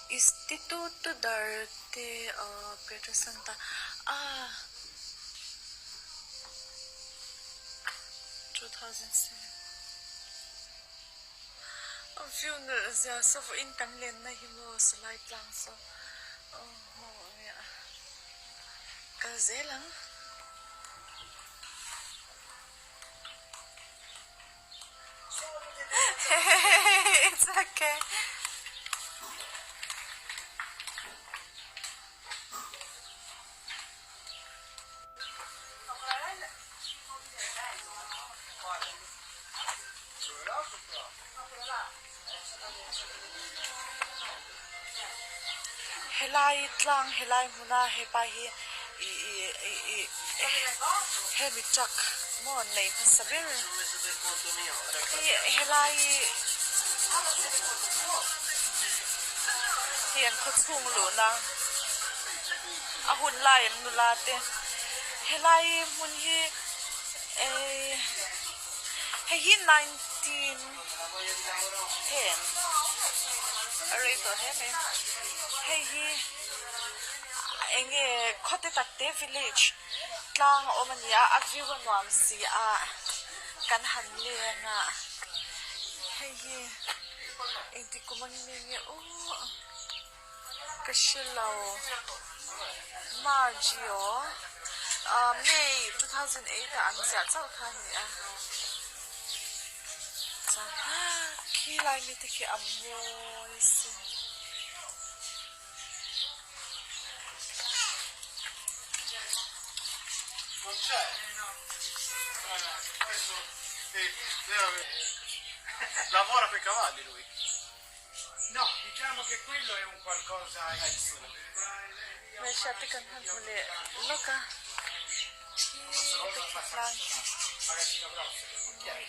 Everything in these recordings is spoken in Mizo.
Istituto d'Arte Pietrasanta ah 2007 a view nalh zia saw vawiin kan lenna hi maw salai tlang saw aw maw nia kal zel ang. It's okay. Helai tlang helai hmuna hepa hi ih ih ih ih hemi truck maw nei hmasa ber hi helai hi an khaw chhung luhna a hun lai an nula te helai hmun hi eh hei hi 19 ten a rei tawh hle mai hei hi eng nge khawte tak te village tlang a awm a ni a a view a nuam si a kan han leng a hei hi engtik kum ang nge nge aw ka hre lo march aw ah may 2008 ah an ziah chauh kha a ni a chuan khilai mi te khi a mawi sin. Lavora coi cavalli lui. No, diciamo che quello è un qualcosa in più. Hmeichhia te kan han hmu leh lawk a, khi te khi tlang khi a mawi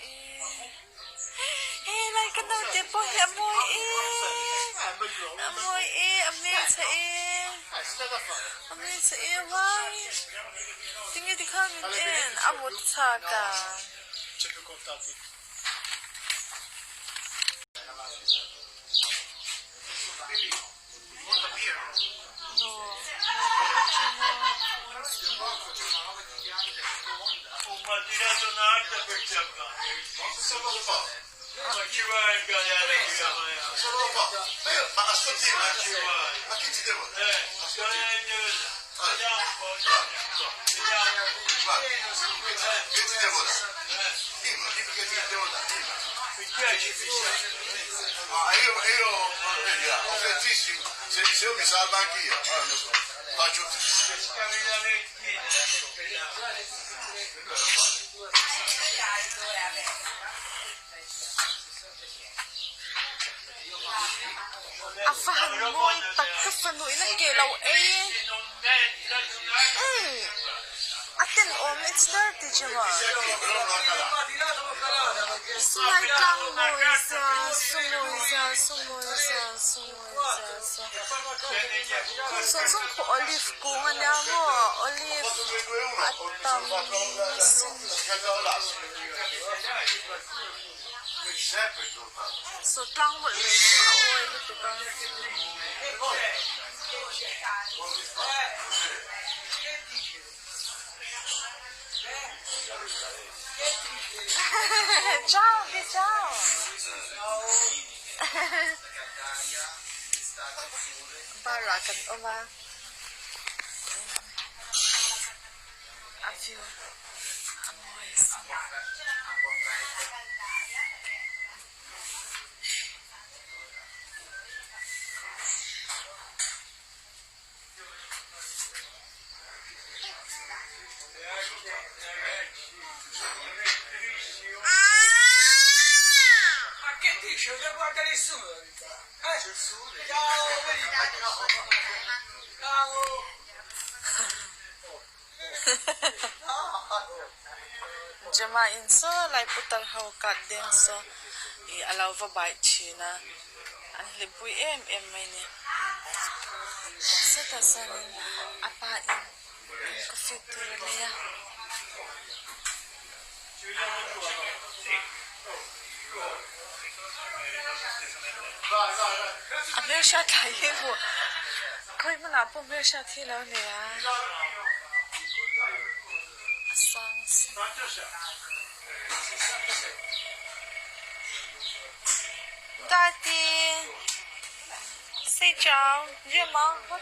e. Helai ka naute pawh hi a mawi e, a mawi e, a hmelchhe e, a hmelchhe e wai tinge tikhan min en a mut chhak a. A va han mawi tak ka fanu in a ke lo ei ei a tenawm it's dirty Gemma sulai tlang mawi zia su mawi zia su mawi zia su mawi zia su khum sawng sawng khu olive kung a nia maw olive a tam sin. Saw tlang mawlh mai chu a mawi lutuk a. Ciao di ciao. Bar ah kan awm a. A view a mawi si. Gemma in saw lai putar ho kat deng saw ih a lo va baih thin a, an hlipui em em mai ni. Seta chuanin a pa in coffee tur a lei a. A hmelhriat lai hi hmuh khawi hmunah pawh hmelhriat hi lo nei a a sang si. Daddy say ciao.